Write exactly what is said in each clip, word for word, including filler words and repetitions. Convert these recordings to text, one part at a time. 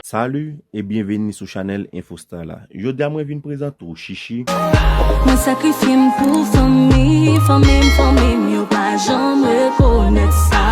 Salut e byenveni sou chanèl Infostar la. Jodi a mwen vin prezante w Chichi. Mwen sakrifye m pou fanmi, fanmi m, fanmi m, yo pa janm rekonèt sa.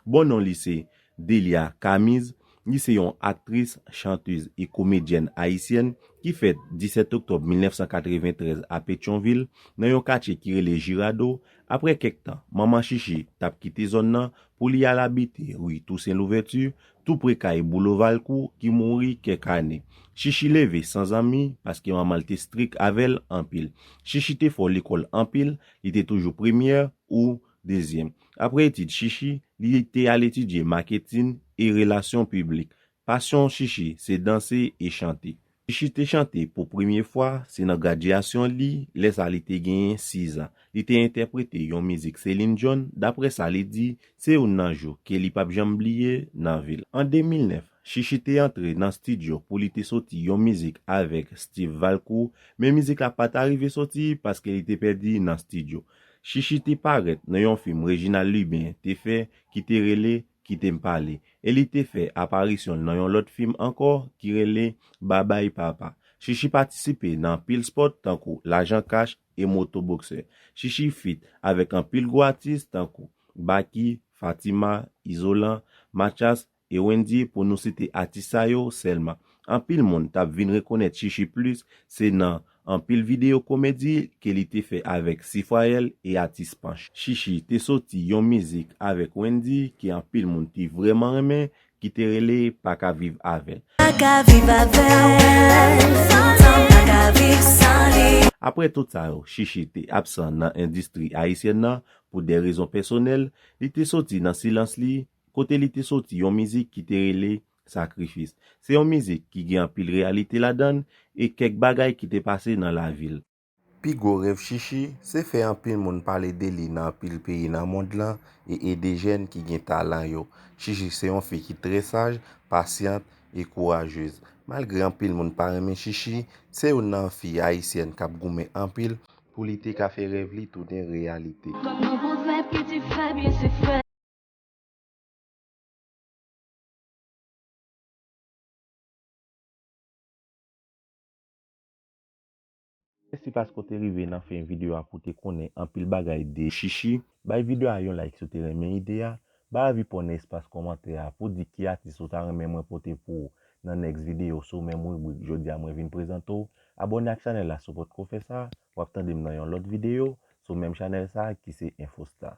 Bon non li se Delia Camize, li se yon aktris, chantèz e komedyèn ayisyèn ki fèt disèt oktòb mil nèf san katreventrèz a Petyonvil, nan yon katye ki rele Jirado. Apre kèk tan, manman Chichi t ap kite zòn nan pou li al abite ri Tousen Louvèti, tou pre kay Boulo Valkou ki mouri kèk ane. Chichi leve san zanmi paske manman l te strik avè l anpil. Chichi te fò lekòl anpil, li te toujou premyè ou dezyèm. Apre etid Chichi, li te al etidye maketin e relasyon piblik. Pasyon Chichi se danse e chante. Chichi te chante pou premye fwa se nan gradyasyon li, lè sa li te genyen sizan. Li te entèprete yon mizik Celine Dion, daprè sa li di, se youn nan jou ke li p ap janm bliye nan vi l. An de mil nèf, Chichi te antre nan estidyo pou li te soti yon mizik avèk Steve Valcourt, men mizik la pa t arive soti paske li te pèdi nan estidyo. Chichi te parèt nan yon fim Reginald Lubin te fè ki te rele Kite m pale, e li te fè aparisyon l nan yon lòt fim ankò ki rele Babay Papa. Chichi patisipe nan anpil spòt tankou Lajan Kach e Moto Boksè. Chichi feat avèk anpil gwo atis tankou Baky, Fatima, Izolan, Mathias e Wendyy pou nou site atis sa yo sèlman. Anpil moun t ap vin rekonèt Chichi plis se nan anpil videyo komedi ke li te fè avèk Sifwayèl e atis Panch. Chichi te soti yon mizik avèk Wendyy ke anpil moun te vrèman renmen ki te rele Pa ka viv avè l. Pa ka viv avè l, santan pa ka viv san li. Apre tout sa yo, Chichi te absan nan endistri ayisyèn nan pou de rezon pèsonèl, li te soti nan silans li, kote li te soti yon mizik ki te rele Sakrifis. Se yon mizik ki gen anpil reyalite ladan l e kèk bagay ki te pase nan lavi l. Pi gwo rèv Chichi se fè anpil moun pale de li nan anpil peyi nan mond lan e ede jèn ki gen talan yo. Chichi se yon fi ki trè saj, pasyant e kourajez. Malgre anpil moun pa renmen Chichi, se youn nan fi ayisyèn k ap goumen anpil pou li te ka fè rèv li tounen reyalite. Kòm yon bon vèb ki di fè byen se fè. Mèsi paske w te rive nan fen videyo a pou w te konnen anpil bagay de Chichi. Bay videyo a yon like si w te renmen ide a. Bay avi pa w nan espas kòmantè a pou w di ki atis ou ta renmen mwen pote pou ou nan next videyo sou menm ribrik jodi a mwen vin prezante w. Abòne ak chanèl la si w potko fè sa. W ap tande m nan yon lòt videyo sou menm chanèl sa ki se Infostar.